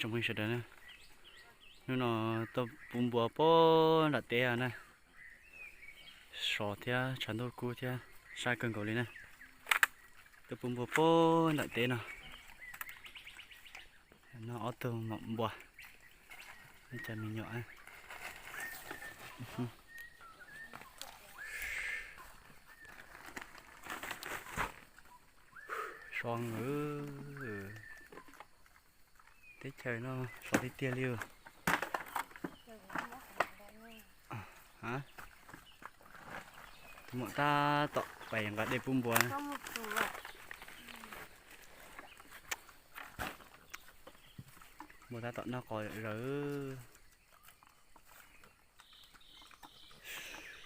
Tsoom phooj ywg sawv daws na, hnub no tuaj pub npua pog nram teb na, sov thiab tshav ntuj kub thiab, sab kawg nkaus li na. Tuaj pub npua pog nram teb no, noj ob tug maum npua, ib co me nyuam. Sov, teb chaws no sov tiag tiag li. Tus muam tab tom pais nqa dej pub npua. Npua tab tom noj qos zom zaws.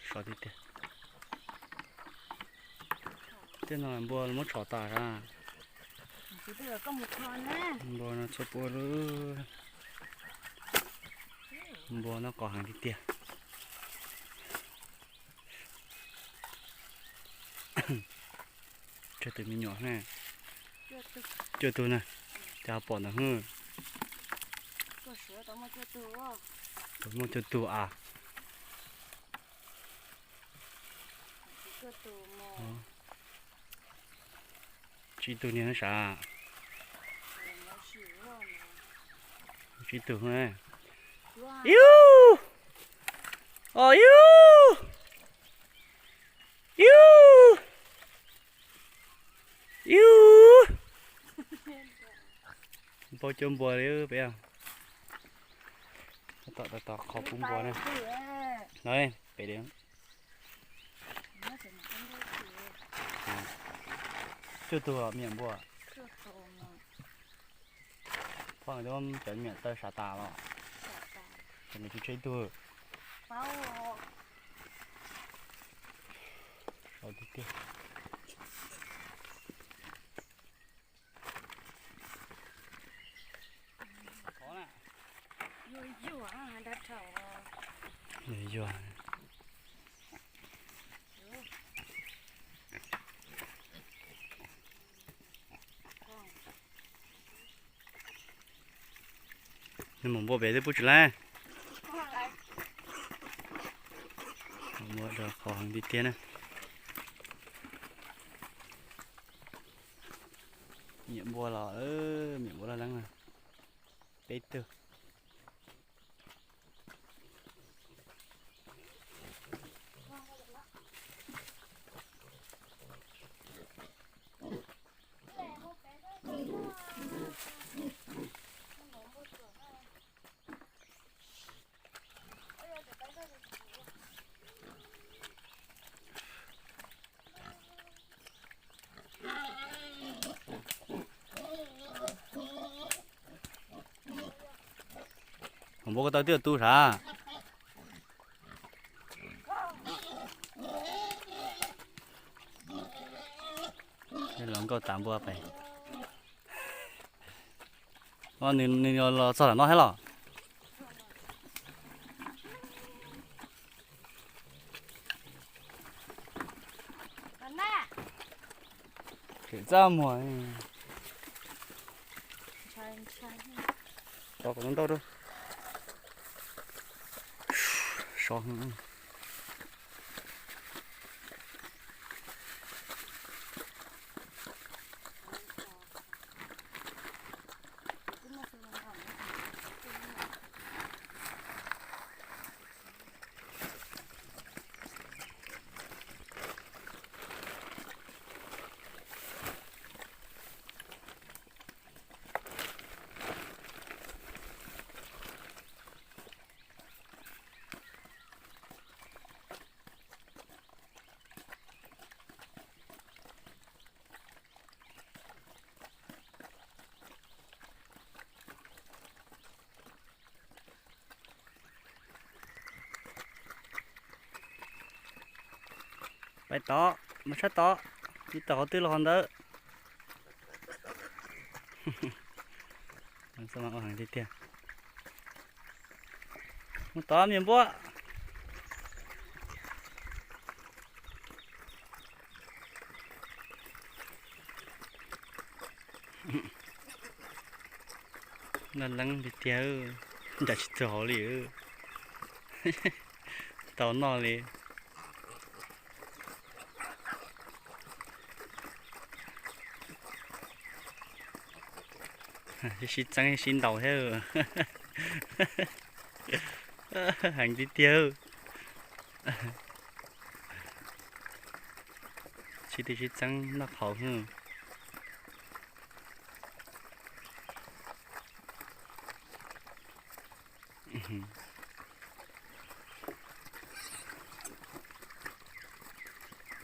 Sov tiag tiag. Tej no npua muab tshov tas sas. Npua no txhua pua lub. Npua noj qos heev tiag tiag. Tsawg tus me nyuam ne? Cuaj tug na. Cas pom ntawd hwj? Tau muaj cuaj tug a. Tsib tug niag na sav. Tsib tug. Yus, os yus, yus, yus. Npau cuab npua li peb. Tab tom tos qhov pub npua na. No pem li. Cuaj tug me nyuam npua. Poj cov me nyuam taw sav tas los? Ces nws tsis tseg ib tug. Sov tiag tiag. Yuag. Nws maum npua pem twb pub tsis laib. Maum npua rau qhov heev tiag tiag na. Me nyuam npua los, me nyuam npua loj leeb na. Peb tug. Maum npua koj tau twb tu sav. Los nkauj tas npua pem. Nws los txog lam no thiab los? Txaj muag. Tos kom ntau rau. Sov. Pais tod, mus sab tod, ib tog qhov twg los qhov ntawd. Mus tod me nyuam npua. Noj leeb tiag tiag, ncaim tsis txog hauv li. Tau noj li. Sib txeeb sib ntaus thiab. Heev tiag tiag. Sib tw sib txeeb noj qhauv xwb.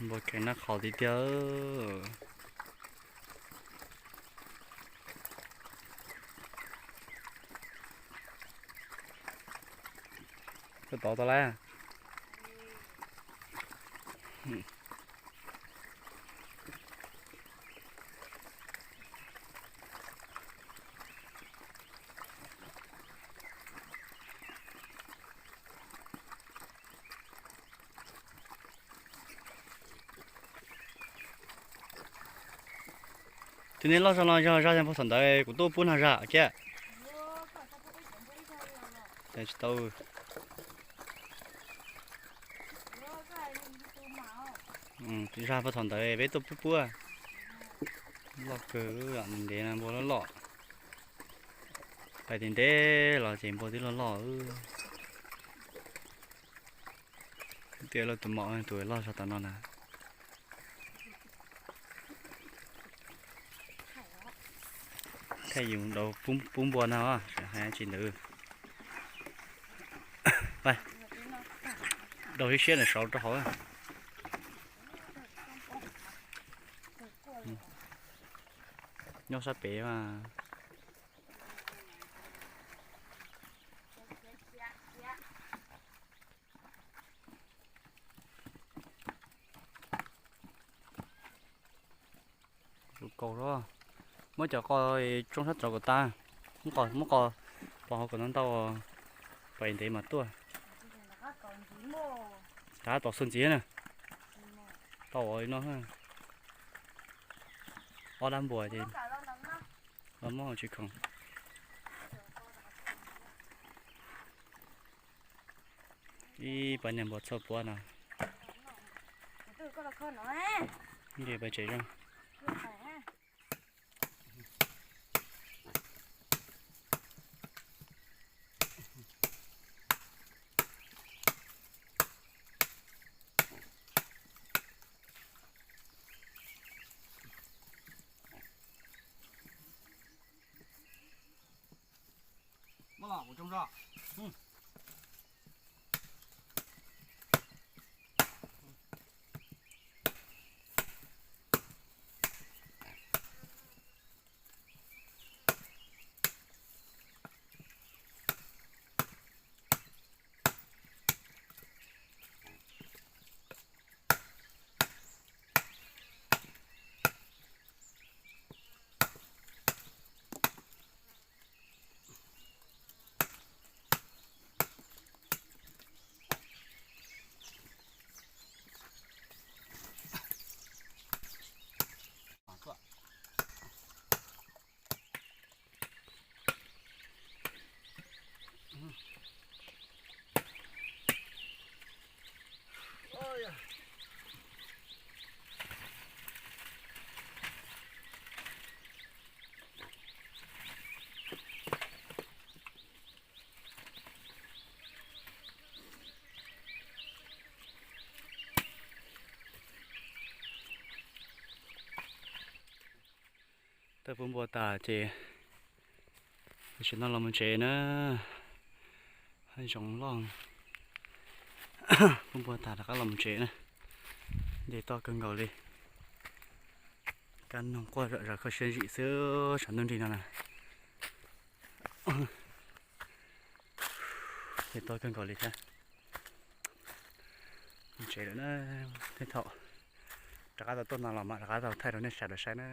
Npua kheev noj qhauv tiag tiag. Koj tod tau lawm. Tus nej loj zog no yog zaj puag thaum ntawd kuv tuaj pub no zaj kiag. Tsis tau. Zaj puag thaum ntawd peb tuaj pub puab. Loj kawg, ntev ntev no npua loj loj. Pais ntev ntev los ces npua twb loj loj. Tias lawv tus maum tus loj zog tom no na. Thaij yus daus pub npua no, hais tsis ntawd. Daus siab siab ntawm saud rau hauv. Nyob sab pem mas. Kaus, muab cov qos tsoo sab rauv kom tas, muab qos, muab qos pov hauv kom ntau ntau, pais ntev mas tuaj. Rov tom xu ntxiv na, tau ua li no, ob dab npua ces los muab tsis khoom. Ib pab niag npua txhoj puab no. Nce pais tsev zoo. Tau pub npua tas ces tam sim no los mus tsev na. Hav zoov loj, pub npua tas rov qab los mus tsev na. Nce toj kawg nkaus li. Kab noog quaj zom zaws kho siab zim xwb, tshav ntuj nrig no na. Nce toj kawg nkaus li thiab. Mus tsev lawm na, tej thaum rov qab tau tuaj no los mam rov qab tau thaij rau nej sawv daws saib na.